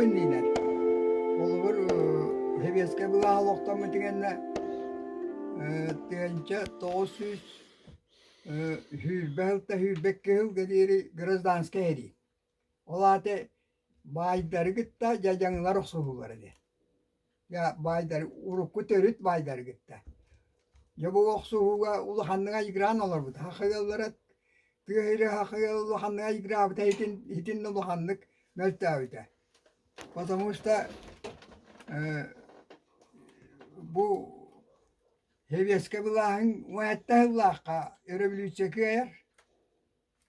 иннинэн. Холобур, сэбиэскэй былааһы олохтоммут кэннэ 1920 сылта 22 сылга диэри гражданскай сэрии. Ол аата баайдары кытта дьадьаҥылар охсуһуулара диэн. Баайдары урукку төрүт баайдары кытта. Дьэ бу охсуһууга улаханнык айгыраан олорбут. Саха ыаллара тыа сирэ саха ыала улаханнык айгыраабыта итин итиннэ улаханнык мөлтөөбүтэ. Потому что бу сэбиэскэй былааһын уонна сыллаахха өрөбүлүүссүйэ кыайар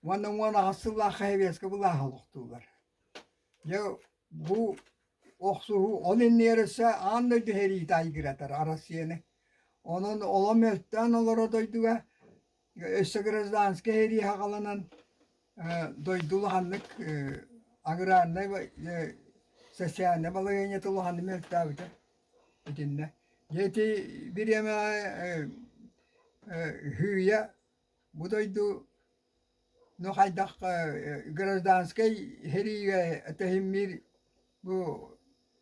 уонна 18 сыллаахха сэбиэскэй былааһы олохтууллар. Дьэ бу охсуһуу ол иннигэр өссө аан дойду сэриитэ айгыратар Арассыыйаны. Онон олом мөлтөөн олорор дойдуга өссө гражданскай сэрии саҕаланан дойду улаханнык аграрнай социальнай балаһыанньата улаханнык мөлтөөбүтэ итиннэ. Дьэ ити бириэмэҕэ Һыыйа бу дойду ну хайдах гражданскай сэриигэ тэһиммиир бу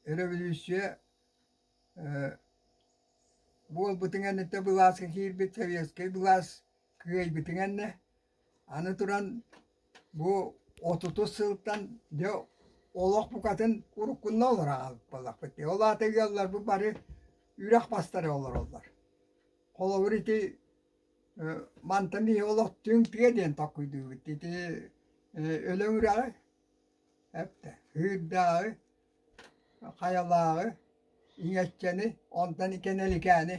өрөбүлүүссүйэ буолбутун кэнниттэн былааска киирбит советскай былаас кыайбытын кэннэ аны туран бу отутус сылтан дьэ олох букатын уруккунна олоро хаалбыт буоллахпыт дии. Ол аата ыалларбыт бары үрэх бастара олороллор. Холобур ити Мантан биһи олох түҥ тыа диэн толкуйдуубут. Ити Өлөҥ үрэҕи, эптэ, Ыырдааҕы, Хайалааҕы, Иҥэччэни, онтон Кэнэликээни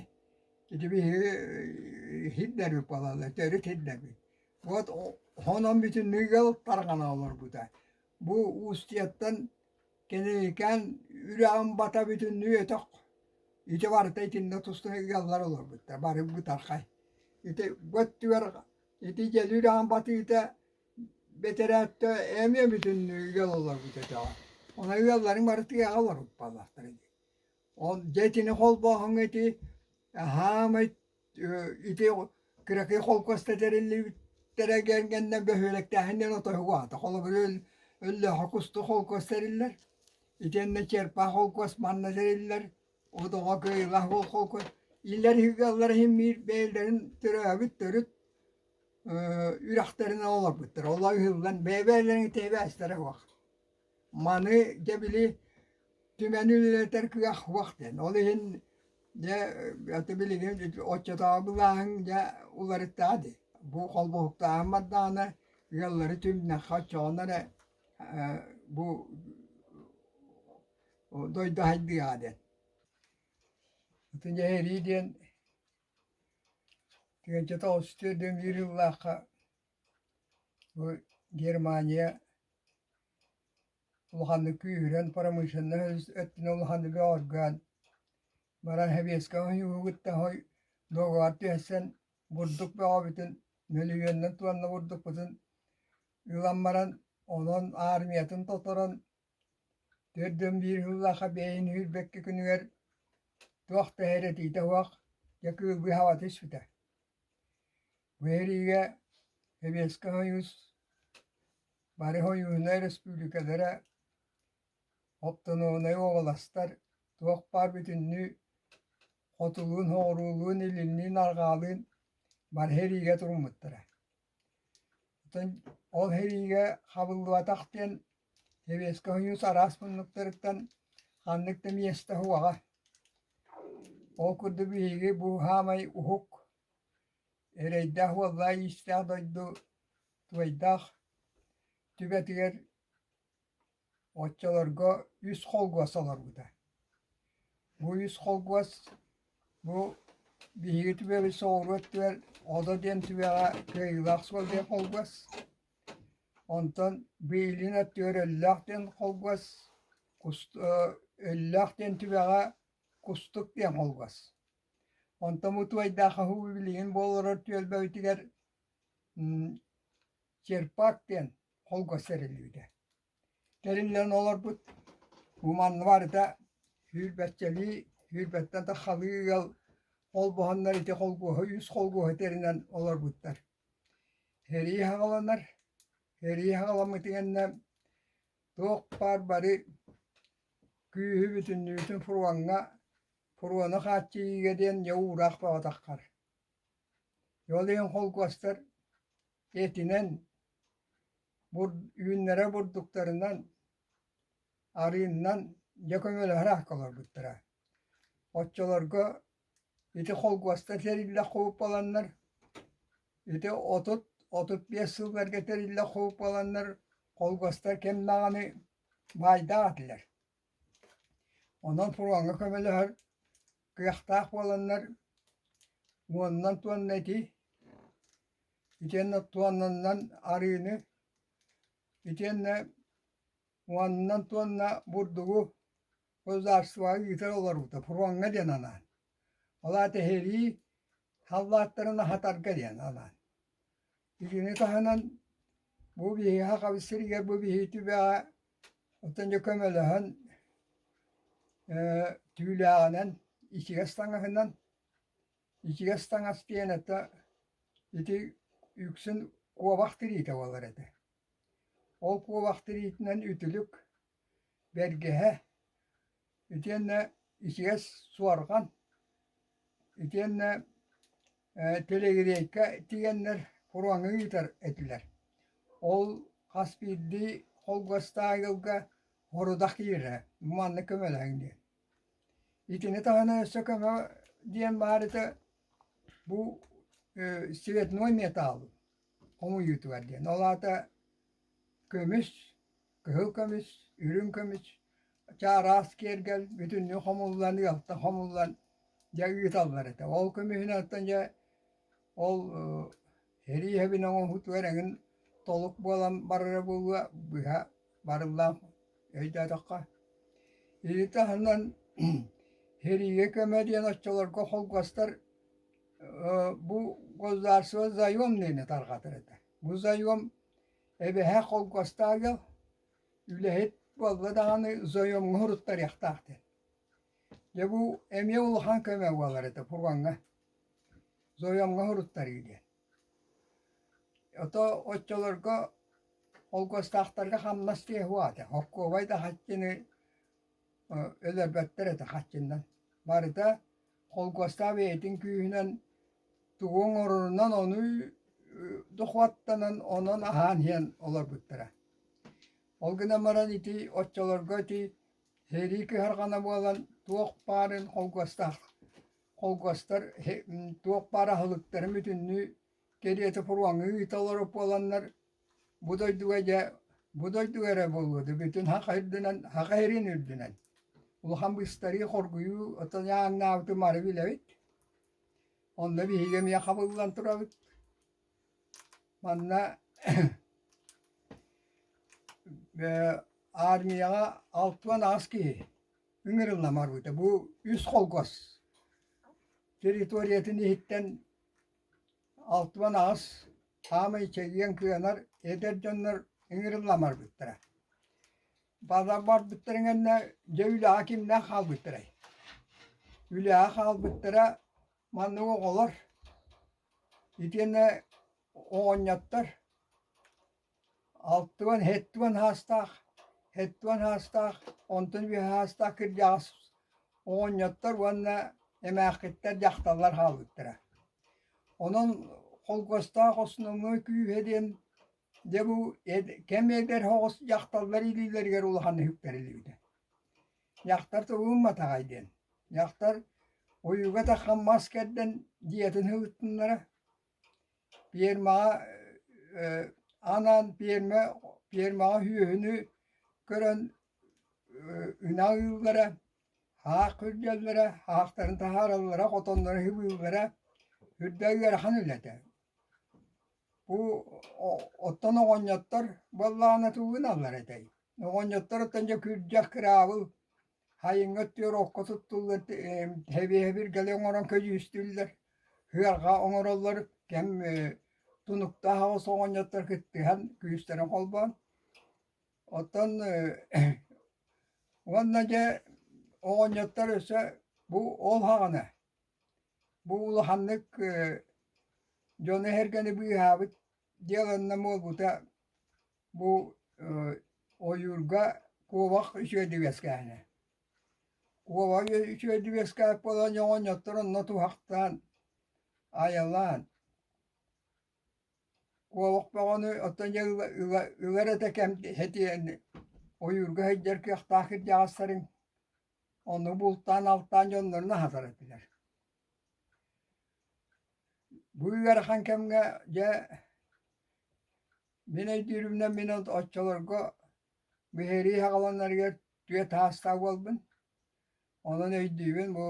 ити биһиги сирдэрбит буолаллар, төрүт сирдэрбит. Вот онон бүтүннүү ыал тарҕана олорбута. Бу Устьяттан Кэнэликээн үрэҕин бата бүтүннүү өтөх. Ити барыта итиннэ туста ыаллар олорбуттар, бары бытархай. Ити бу өттүгэр ити дьэли үрэҕин батыыта бэтэрээттэ эмиэ бүтүннүү ыал олорбут өтөҕө. Онон ыалларыҥ бары тыаҕа олорбут буоллахтара дии. Ол дьэ итини холбооһуҥҥа ити аһаамай ити кыракый холкуоста тэриллибиттэрэ гэннэ бөһүөлэктээһин диэн отоһуга аата. Холобур, Өллөөхө Кустук холкуос тэриллэр, итиэннэ Черпаах холкуос манна тэриллэр, Одоҕо Кыайылаах уол холкуос. Иллэр ыаллар иһин биир бэйэлэрин төрөөбүт төрүт үрэхтэринэн олорбуттар. Ол ыһыллан бэйэ-бэйэлэрин тэбээстэрэ суох. Маны дьэ били түмэни үлэлэтэр кыах суох диэн. Ол иһин дьэ аты билигин оччотооҕу былааһыҥ дьэ уларыттаҕа дии. Бу холбоһуктааһын бардаҕына ыаллары түмнэххэ оччоҕуна эрэ бу дойду хайдыаҕа диэн. Атын дьэ эрии диэн 1994 сыллаахха Бу Германия улаханнык күүһүрэн промышленнай өттүнэн улаханнык бөҕөргөөн баран сэбиэскэй Союһу кытта договор түһэрсэн бурдук бөҕөбүтүн мөлүйүөнүнэн туонна бурдукпутун ылан баран онон армиятын тоторон 41 сыллаахха бэйин үүрбэккэ күнүгэр туох да эрэтиитэ суох дьэ кыылбыы хаба түспүтэ. Бу сэриигэ Сэбиэскэй Союз бары сойуунай республикалара, автономнай уобаластар туох баар бүтүннүү хотулуун, соҕуруулуун, илинниин, арҕаалыын бары сэриигэ туруммуттара. Оттон ол сэриигэ хабыллыбатах диэн Сэбиэскэй Союз араас муннуктарыттан ханнык да миэстэ суоҕа. Ол курдук биһиги бу саамай уһук, эрэйдээх уоллаах иистээх дойду Туойдаах түбэтигэр оччолорго үс холкуос олорбута. Бу үс холкуос бу биһиги түбэбит соҕуруу өттүгэр Одо диэн түбэҕэ Кыайыылаах суол диэн холкуос, онтон Быйлин өттүгэр Өллөөх диэн холкуос, Өллөөх диэн түбэҕэ Кустук диэн холкуос. Онтон бу Туойдаах аһыы билигин буола олорор түөлбэбитигэр Черпак диэн холкуос тэриллибитэ. Тэриллэн олорбут бу манна барыта сүүрбэччэлии, сүүрбэттэн тахсалыы ыал холбоһоннор ити холкуоһу үс холкуоһу тэринэн олорбуттар. Сэрии саҕаланар. Сэрии саҕаламмытын кэннэ туох баар бары. Күүһү бүтүннүүтүн фроҥҥа, фрону хааччыйыыга диэн дьэ уураах баҕатаххар. Ол иһин холкуостар этинэн, үүннэрэ бурдуктарынан, арыыннан дьэ көмөлөһөр аакка олорбуттара. Оччолорго ити холкуостар тэриллэ хоуппаланнар, ити 30-35 сылларга тэриллэ хоуппаланнар холкуостар кэм даҕаны баайдаах этилэр. Онон фроҥҥа көмөлөһөр кыахтаах буоланнар уонунан туонна эти, итиэннэ туоннанан арыыны, итиэннэ уонунан туонна бурдугу государствоҕа ыытар олорбута фроҥҥа диэн анаан. Ол аата сэрии саллааттарын аһатарга диэн анаан. Итини таһынан бу биһиги Сахабыт сиригэр бу биһиги түбэҕэ оттон дьэ көмөлөһөн түүлээҕинэн, ичигэс таҥаһынан, ичигэс таҥас диэн этэ ити үксүн куобах тириитэ буолар этэ. Ол куобах тириитинэн үтүлүк, бэргэһэ, итиэннэ ичигэс суорҕан, итиэннэ тэлэгириэйкэ тигэннэр фроҥҥа ыытар этилэр. Ол хас биирдии холкуостаах ыалга сорудах киирэрэ, маннык көмөлөһүҥ диэн. Итини таһынан өссө көмө диэн баар этэ бу цветной металл хомуйуутугар диэн. Ол аата көмүс, кыһыл көмүс, үрүҥ көмүс, чаараас киэргэл бүтүннүү хомуллан, ыалтан хомуллан дьэ ыыталлар этэ. Ол көмүһүнэн оттон дьэ ол сэрии сэбин оҥоһуутугар эҥин толук буолан барара буолуо быһа барыллаан өйдөөтөххө. Ити таһынан сэриигэ көмө диэн оччолорго холкуостар бу государство заем диэни тарҕатар этэ. Бу заем эбэһэ холкуостаах ыал үлэһит буолла даҕаны заемҥа суруттарыахтаах диэн. Дьэ бу эмиэ улахан көмө буолар этэ фроҥҥа. Заемҥа суруттарыы диэн. Ото оччолорго холкуостаахтарга хамнас тиэһуо этэ. Холкуобай да хаччыны өлөрбөттөр этэ хаччыннан. Барыта холкуостаах бэйэтин күүһүнэн тугу оҥорорунан ону дохуоттанан онон аһаан иһэн олорбуттара. Ол гынан баран ити оччолорго ити сэрии кыһарҕана буолан туох баарын холкуостаах холкуостар туох баар аһылыктарын бүтүннүү кэриэтэ фроҥҥа ыыта олорор буоланнар бу дойдуга дьэ бу дойдуга эрэ буолуо да бүтүн Саха үрдүнэн Саха сирин үрдүнэн улахан быстарыы хоргуйуу оттон ааҥнаабытын бары билэбит. Онно биһиги эмиэ хабыллан турабыт. Манна армияҕа 68 киһи ыҥырыллан барбыта. Бу үс холкуос территориятын иһиттэн 68 саамай чэгиэн кыанар эдэр дьоннор ыҥырыллан барбыттара. Базар барбыттарын кэннэ дьэ үлэҕэ кимнээх хаалбыттарай? Үлэҕэ хаалбыттара маннык оҕолор итиэннэ оҕонньоттор 60, 70 саастаах, 70 саастаах, онтон үөһэ саастаах кырдьаҕас оҕонньоттор уонна эмээххиттэр, дьахталлар хаалбыттара. Онон холкуостаах основной күүһэ диэн дьэ бу кэм эдэр соҕус дьахталлар илиилэригэр улаханнык үктэриллибитэ. Дьахтар тугу гымматаҕай диэн. Дьахтар ойууга таххан мас кэрдэн дьиэтин ыһыктыннара. Пиэрмэҕэ анаан пиэрмэ пиэрмэҕэ сүөһүнү көрөн ынах ыыллара, хаах күрдьэллэрэ, хаахтарын таһаараллара, хотоннору сыбыыллара сүрдээх ыарахан үлэ этэ. Бу оттон оҕонньоттор буоллаҕына тугу гыналлар этэй? Оҕонньоттор оттон дьэ күрдьэх кыраабыл Сайыҥҥы өттүгэр окко туттуллар сэбиэһэбиргэли оҥорон көдьүүстүүллэр, сыарҕа оҥороллор, кэм тунуктаах аҕыс оҕонньоттор кыттыһан күүстэрин холбоон. Оттон уонна дьэ оҕонньоттор өссө бу ол саҕана бу улаханнык дьону-сэргэни быыһаабыт дьыаланна буолбута бу ойуурга куобах үчүгэйдик үөскээһинэ. Куоба үчүгэйдик үөскээбит буолан оҕонньоттор онно туһахтаан, айалаан Куобах бөҕөнү оттон дьэ ылар этэ кэм сэтиэн ойуурга сылдьар кыахтаах кырдьаҕастарыҥ ону бултаан-алтаан дьоннорун аһатар этилэр. Бу ыарахан кэмҥэ дьэ мин өйдүүрүмнэн мин оччолорго биһирии саҕаланарыгар түөрт саастаах буолбун. Онон өйдүүбүн бу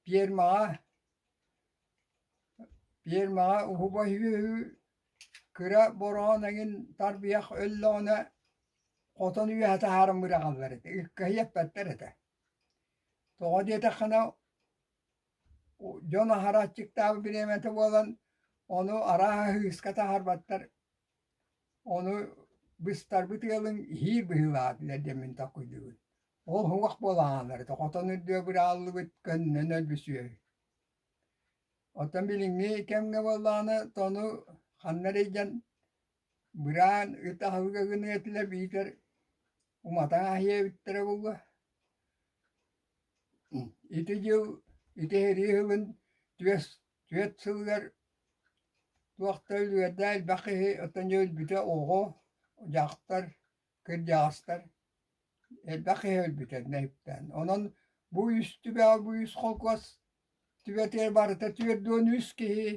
пиэрмэҕэ Пиэрмэҕэ уһуба үһү кыра бороон эҥин тарбыйах өллөҕүнэ хотон үөһэ таһааран быраҕаллар этэ, ыккаһыйа эппэттэр этэ. Тоҕо диэтэххинэ дьон аһара аччыктаабыт бириэмэтэ буолан ону арааһа ыыска таһаарбаттар, ону быстарбыт ыалыҥ иһиир быһыылаах этилэр диэн мин толкуйдуубун. Ол уһугах буолан хаалар этэ, хотон үрдүгэ быраҕыллыбыт көннөн өлбүт сүөһү. Оттон билиҥҥи кэмҥэ буоллаҕына, тону ханна эрэ илдьэн быраан ыт аһылыга гыныа этилэр биитэр уматан аһыйа эбиттэрэ буолуо. Ити дьыл, ити сэрии сылын түөс түөрт сылыгар туох да үлүгэрдээх элбэх киһи оттон дьэ өлбүтэ оҕо, дьахтар, кырдьаҕастар элбэх киһи өлбүтэ нэһиптээн. Онон бу үс түбэҕэ бу үс холкуос түбэтигэр барыта 43 киһи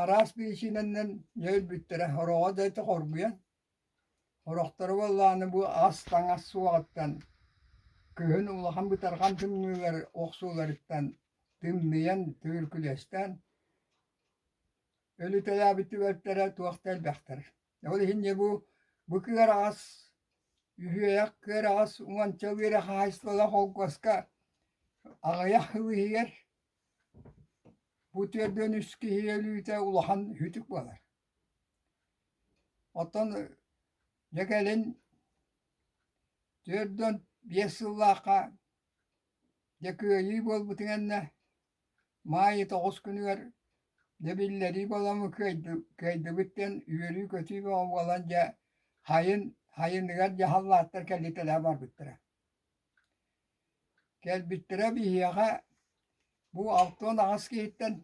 араас биричиинэнэн дьэ өлбүттэрэ. Сороҕо да ити хоргуйан, сорохторо буоллаҕына бу ас-таҥас суоҕуттан күһүн улахан бытарҕан тымныылар охсууларыттан тымныйан түбүркүлүөстээн өлүтэлээбит түбэлтэрэ туох да элбэхтэр. Ол иһин дьэ бу кыараҕас үһүөйэх кыараҕас уонча үөрэх хаһаайыстыбалаах холкуоска аҕыйах сыл иһигэр бу 43 киһи өлүүтэ улахан сүтүк буолар. Оттон дьэ кэлин 45 сыллаахха дьэ кыайыы буолбутун кэннэ Маайы тоҕус күнүгэр дьэ биллэрии буоламмыт кыайдыбыт диэн үөрүү-көтүү бөҕө буолан дьэ сайын сайыныгар дьаһаллаахтар кэлитэлээн барбыттара. Кэлбиттэрэ биһиэхэ бу 68 киһиттэн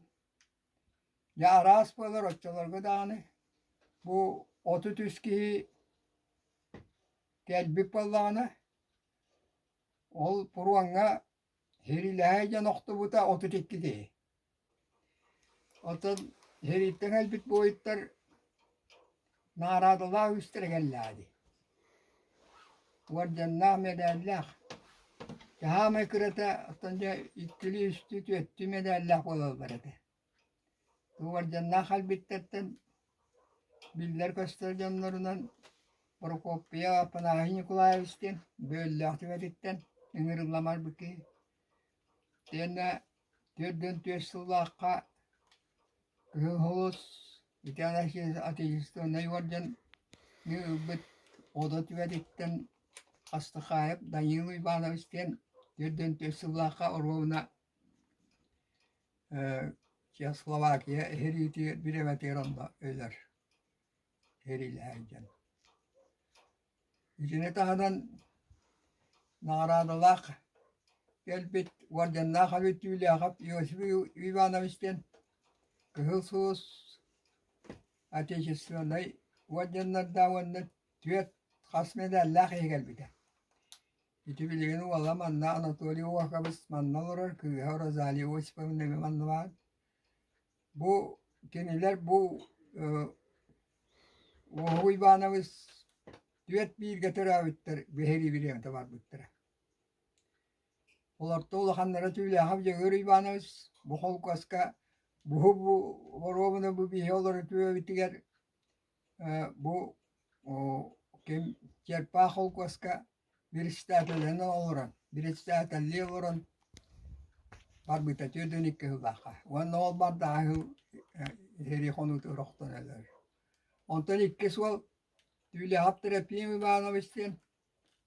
дьэ араас буолар оччолорго даҕаны бу 33 киһи кэлбит буоллаҕына ол пуруоҥҥа Сэриилэһэ дьон охтубута 32 киһи. Оттон сэрииттэн кэлбит буойуттар наҕараадалаах үстэрэ кэллэҕэ дии. Уордьаннаах, мэдээллээх. Саамай кырата оттон дьэ иккилии, үстүү, түөртүү мэдээллээх буолаллар этэ. Уордьаннаах кэлбиттэртэн биллэр-көстөр дьоннорунан Прокопьев Афанасий Николаевич диэн Бөөллөөх түбэтиттэн ыҥырыллан барбыт киһи. Итиэннэ 44 сыллаахха Кыһыл Сулус Отечественнай уордьан ылбыт Одо түбэтиттэн Астахаев Данил Иванович диэн 44 сыллаахха оруобуна Чехословакия сэриитигэр бириэмэтигэр онно өлөр сэриилэһэр дьон. Итини таһынан наҕараадалаах кэлбит уордьаннаах эбит Түүлээхэп Иосиф Иванович диэн Кыһыл Сулус Отечественнай уордьаннардаах уонна түөрт хас мэдээллээх киһи кэлбитэ. Ити билигин уола манна Анатолий Уокабыс манна олорор, кыыһа Розалия Осиповна эмиэ манна баар. Бу кинилэр бу Уоһук Уйбаанабыс түөрт бииргэ төрөөбүттэр биһиги бириэмэтэ барбыттара. Олортон улаханнара Түүлээхэп Дьөгүөр Уйбаанабыс бу холкуоска буһу бу боруобуна бу биһи олорор түбэбитигэр бу ким Черпаах холкуоска Председателинэн олорон, председателлии олорон барбыта 42 сыллаахха. Уонна ол бардаҕа сыл сэрии хонуутугар охтон өлөр. Онтон иккис уол Түүлээхэп Трофим Иванович диэн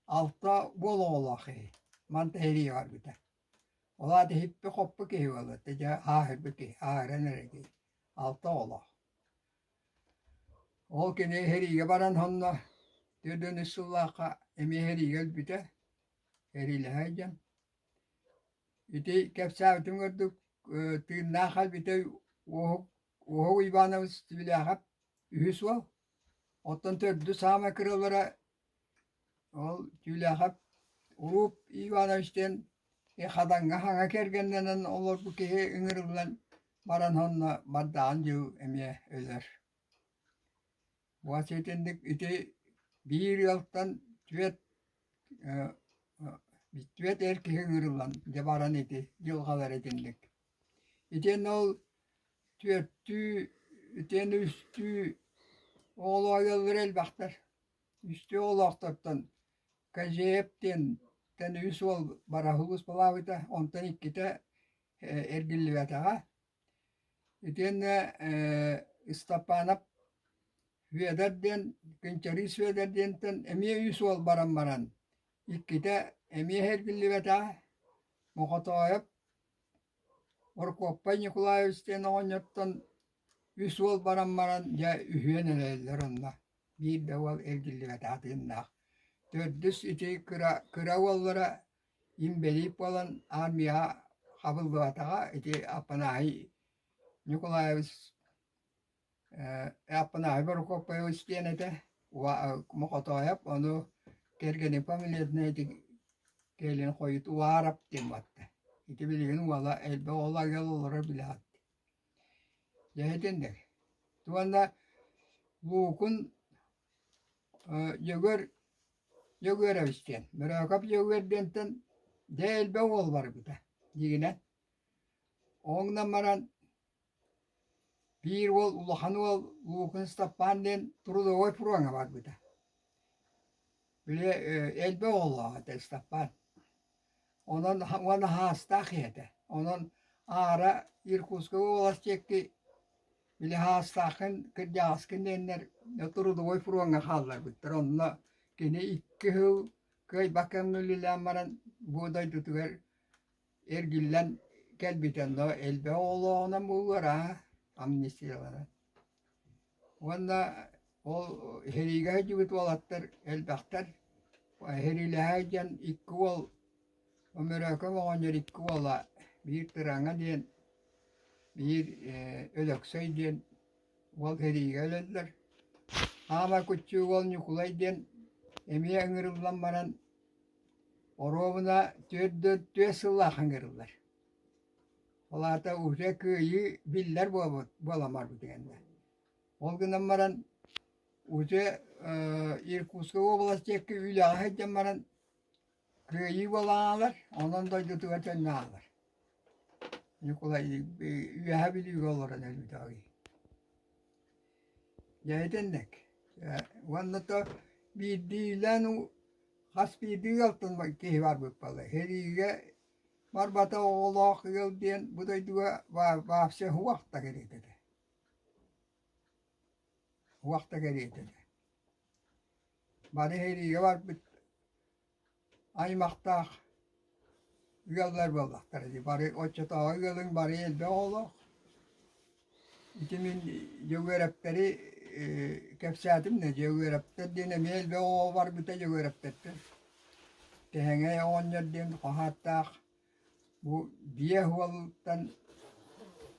алта уол оҕолоох киһи. Манта сэриигэ барбыта. Ол аата иһиппи-хоппу киһи буолла, дьэ ааһырбыт киһи, ааһыран эрэр киһи. Алта оҕолоох. Ол кини сэриигэ баран сонно 43 сыллаахха эмиэ сэриигэ өлбүтэ, сэриилэһэ сылдьан. Ити кэпсээбитим курдук тыыннаах өлбүтэ Уоһук Уоһук Иванович Тюляхов үһүс уол. Оттон төрдүс саамай кыралара ол Тюляхов Уруп Иванович диэн Хадаҥҥа хаҥа кэргэннэнэн олорбут киһи ыҥырыллан баран онно бардаҕын дьыл эмиэ өлөр. Уонна итинник ити биир ыалтан түөрт түөрт эр киһи ыҥырыллан дьэ баран ити дьылҕалар итинник. Итиэннэ ол түөртүү итиэннэ үстүү оҕолоох ыаллар элбэхтэр. Үстүү оҕолоохтортон Козеев диэн үс уол бараһылыспалаабыта, онтон иккитэ эргиллибэтэҕэ. Итиэннэ Ыстапаанап Сүөдэр диэн, Кынчарыы Сүөдэр диэнтэн эмиэ үс уол баран баран, иккитэ эмиэ эргиллибэтэҕэ. Мохотоойоп Прокоппай Николаевич диэн оҕонньортон үс уол баран баран, дьэ үһүөн эрэллэр онно. Биир да уол эргиллибэтэҕэ тыыннаах. Төрдүс ити кыра, кыра уоллара инбэлиит буолан армияҕа хабыллыбатаҕа ити Аппанааһый Ньукулаевич Аппанааһый Борокуоппайабыс диэн этэ Мохотоойоп ону кэргэнин фамилиятынан ити кэлин хойут Уарап диэн батта ити билигин уола элбэх оҕолоох ыал олорор билэҕит дьэ итинник уонна Луукун Дьөгүөр Дьөгүөрэбис диэн, Мөрөөкөп Дьөгүөр диэнтэн дьэ элбэх уол барбыта дьиҥинэн. Оҥнон баран биир уол, улахан уол Луукун Ыстаппаан диэн трудовой фроҥҥа барбыта. Били элбэх оҕолоох этэ Ыстаппаан. Онон уонна хаастаах киһи этэ. Онон аара Иркутскай уобалас диэки Били хаастааххын, кырдьаҕаскын диэннэр трудовой фроҥҥа хаалларбыттар. Онно кини икки сыл кыайбакка үлэлээн баран бу дойдутугар эргиллэн кэлбитэ. Онно элбэх оҕолооҕунан буолуо амнистияланан. Уонна ол сэриигэ сылдьыбыт уолаттар элбэхтэр. Сэриилэһэ сылдьан икки уол Өмүрөөкөп оҕонньор икки уола биир Тыраҥа диэн, биир Өлөксөй диэн уол сэриигэ өлөллөр. Аама Куччуу уол Ньукулай диэн эмиэ ыҥырыллан баран оруобуна түөрт сыллаах ыҥырыллар. Ол аата уже кыайыы биллэр буолбут буолан барбыт гэннэ. Ол гынан баран уже Иркутскай уобалас диэки үлэҕэ сылдьан баран Кыайыы буолан аалар, онон дойдутугар төннө аалар. Ньукулай Үөһээ Бүлүүгэ олорон өлбүтэ Дьэ итинник. Уонна то биирдиилээн хас биирдии ыалтан киһи барбыт буолла. Сэриигэ барбата оҕолоох ыал диэн бу дойдуга вообще суох да кэриэтэ этэ. Суох да кэриэтэ этэ. Бары сэриигэ барбыт аймахтаах ыаллар буоллахтара дии. Бары оччотооҕу ыалыҥ бары элбэх оҕолоох. Ити мин Дьөгүөрэптэри кэпсээтим да Дьөгүөрэптэр диэн эмиэ элбэх оҕо барбыта Дьөгүөрэптэртэн. Тэһэҥэй оҕонньор диэн хоһоонноох бу биэ уолуттан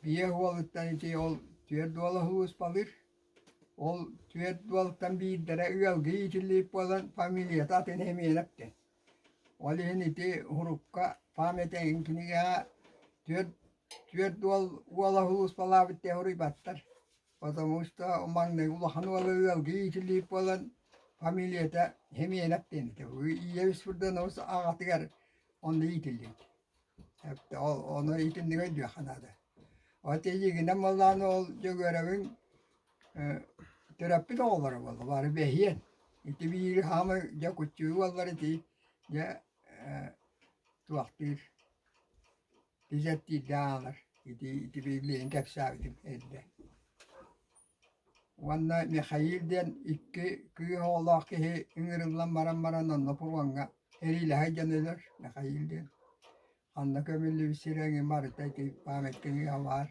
биэ уолуттан ити ол түөрт уола сулууспалыыр. Ол түөрт уолтан биирдэрэ ыалга иитиллибит буолан фамилията атын Эмиэнэп диэн. Ол иһин ити урукка память эҥин кинигэҕэ түөрт түөрт уол уола сулууспалаабыт диэн суруйбаттар. Потому что маҥнайгы улахан уола ыалга иитиллибит буолан фамилията Эмиэнэп диэн этэ. Ийэбит Спиридонович аҕатыгар онно иитиллибит. Ол ону итинник өйдүөххэ наада. От эйигинэн буоллаҕына ол Дьөгүөрэбиҥ төрөппүт оҕолоро буолла бары бэһиэн. Ити биири хаамай дьэ куччуйу буоллар ити дьэ туохтуур тизэртиирдэ аалар ити ити билигин кэпсээбитим эрдэ. Уонна Михаил диэн икки кыыс оҕолоох киһи ыҥырыллан баран баран онно пуруоҥҥа эриилэһэ сылдьан өлөр Михаил диэн. Ханна көмүллүбүт сирэ эҥин барыта ити памятнига баар.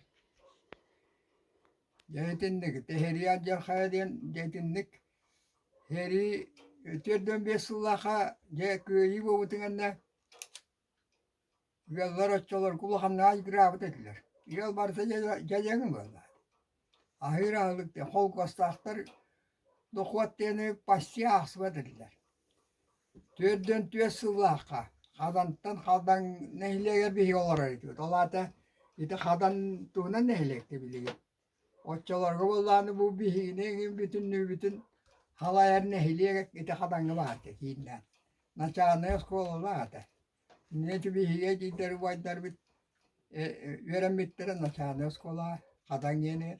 Дьэ итинник Тэһэрии алдьархайа диэн дьэ итинник сэрии 45 сыллаахха дьэ кыайыы буолбутун кэннэ. Ыаллар оччолорго улаханнык айгыраабыт этилэр. Ыал барыта дьэдьэҥи буолла. Аһыыр аһылык диэн холкуостаахтар дохуот диэни почти аахсыбат этилэр. 44 сыллаахха Хадантан Хадан нэһилиэгэр биһиги олорор этибит. Ол аата ити Хадан туһунан нэһилиэк билигин. Оччолорго буоллаҕына бу биһигини эҥин бүтүннүүбүтүн халайар нэһилиэк ити Хадаҥҥа баар этэ кииннээн. Начаалынай оскуолалаах этэ. Инньэ ити биһиги эдьиийдэр убайдарбыт үөрэммиттэрэ начаалынай оскуолаҕа Хадаҥ диэнигэр.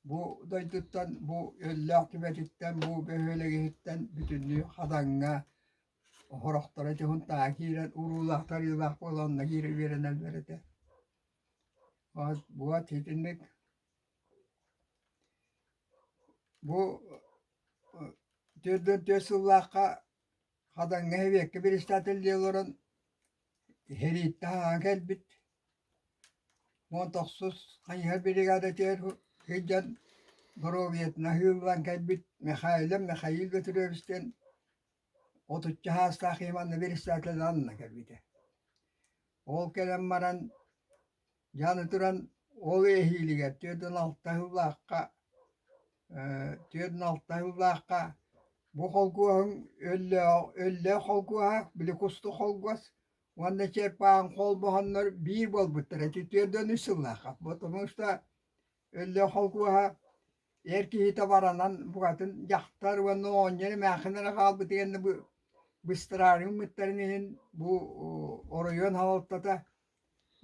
Бу дойдуттан, бу Өллөөх түбэтиттэн, бу бөһүөлэгиһиттэн бүтүннүү Хадаҥҥа сорохторо дьоһунтааҕа киирэн уруулаах-тарыылаах буолан онно киирэ үөрэнэллэр этэ. Вот итинник бу 44 сыллаахха Хадаҥҥа Сэбиэккэ председателлии олорон сэрииттэн аҕаҥ кэлбит 19 хайыһар бригадатыгар сылдьан доруобуйатынан ыһыыллан кэлбит Михайлов Михаил Петрович диэн отучча саастаах киһи манна председатель анна кэлбитэ. Ол кэлэн баран дьэ аны туран ол эһиилигэр 46 сыллаахха 46 сыллаахха бу холкуоһуҥ Өллөөх Өллөөх холкуоһа, били Кустук холкуос уонна Черпаан холбоһоннор биир буолбуттара ити 43 сыллаахха. Потому что Өллөөх холкуоһа эр киһитэ баранан букатын дьахтар уонна оҕонньор эмээхсин эрэ хаалбыт гэннэ бу быстараары гыммыттарын иһин бу оройуон салалтата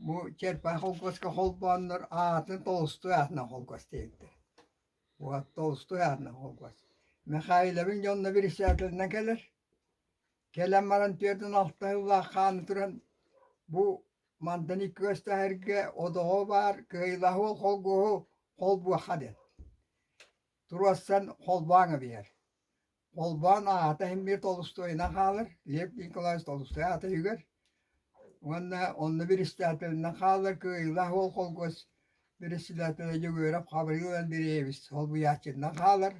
бу Черпаан холкуоска холбооннор аатын Толстой аатынан холкуос диэбиттэр. Вот Толстой аатынан холкуос. Михайловын дьонно председателинэн кэлэр. Кэлэн баран 46 сыллаах хааны туран бу мантан икки көстөһөргө одоҕо баар кыайылаһы ол холгуоһу холбуохха диэн. Туруорсан холбооҥ эбиһэр. Холбоон аата иһин биир Толстойунан хаалар, Лев Николаевич Толстой аата үгэр. Уонна онно председателинэн хаалар кыайыылаах уол холкуос председателэ Дьөгүөрэп Хабырыыл Андреевич солбуйааччытынан хаалар.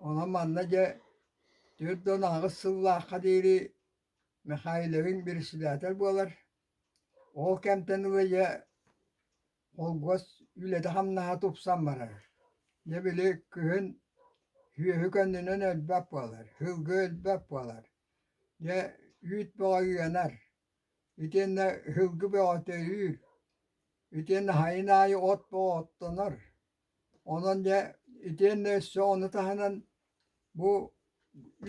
Онон манна дьэ 48 сыллаахха диэри Михайловин председатель буолар. Ол кэмтэн ыла дьэ Холкуос үлэтэ-хамнаһа тупсан барар. Дьэ били күһүн сүөһү көннүнэн өлбөт буолар, сылгы өлбөт буолар. Дьэ үүт бөҕө ыанар, итиэннэ сылгы бөҕө төрүүр, итиэннэ сайын аайы от бөҕө оттонор. Онон дьэ итиэннэ өссө ону таһынан бу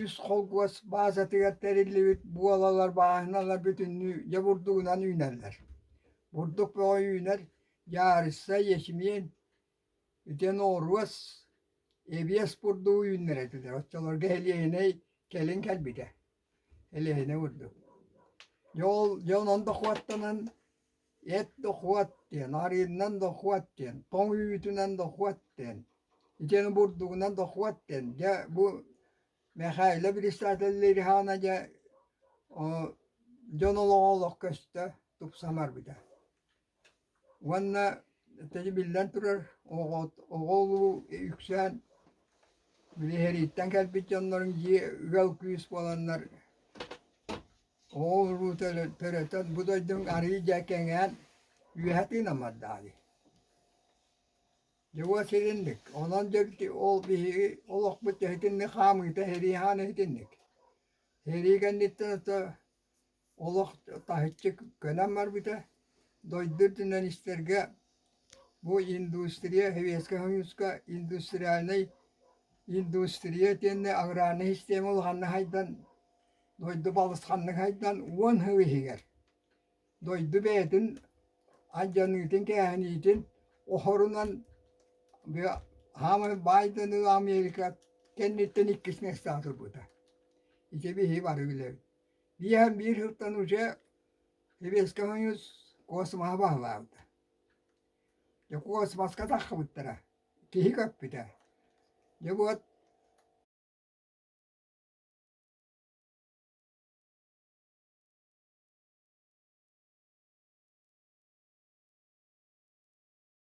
үс холкуос баазатыгар тэриллибит буолалар, бааһыналар бүтүннүү дьэ бурдугунан үүнэллэр. Бурдук бөҕө үүнэр, дьаарысса, ячмень, итиэннэ оруос, эбиэс бурдугу үүннэр этилэр. Оччолорго Элиэһинэй кэлин кэлбитэ. Элиэһинэй бурдук. Дьэ ол дьэ онон дохуоттанан Эт дохуот диэн, арыыннан дохуот диэн, тоҥ үүтүнэн дохуот диэн, итиэнэ бурдугунан дохуот диэн. Дьэ бу Михайло председателлиир дьэ дьон олоҕо олох көстө, тупсан барбыта. Уонна ити биллэн турар оҕо оҕо улуу үксээн били сэрииттэн кэлбит дьоннорун дьиэ ыал күүс буоланнар Оҕо уруу төрөтөн бу дойдуҥ арыый дьэ кэҥээн үөһэ тыынан бардаҕа дии. Дьэ уот сиринник, онон дьэ ол биһиги олохпут дьэ итинник хаамыыта сэрии хаана итинник. Сэрии кэнниттэн ото олох таһыччы көнөн барбыта. Дойду үрдүнэн истэргэ бу индустрия Советскай Союзка индустриальнай индустрия итиэннэ аграрнай система улаханнык сайдан Дойду балысханнык сайдан 10 сыл иһигэр дойду бэйэтин алдьаныытын-кээһэниитин оһорунан хаамай Байдены Америка кэнниттэн иккис миэстэҕэ турбута. Ити биһиги бары билэбит. Биэһэн биир сылтан уже Советский Союз космоһы баһылаабыта. Дьэ космоска таххыбыттара. Киһи көппүтэ. Дьэ вот.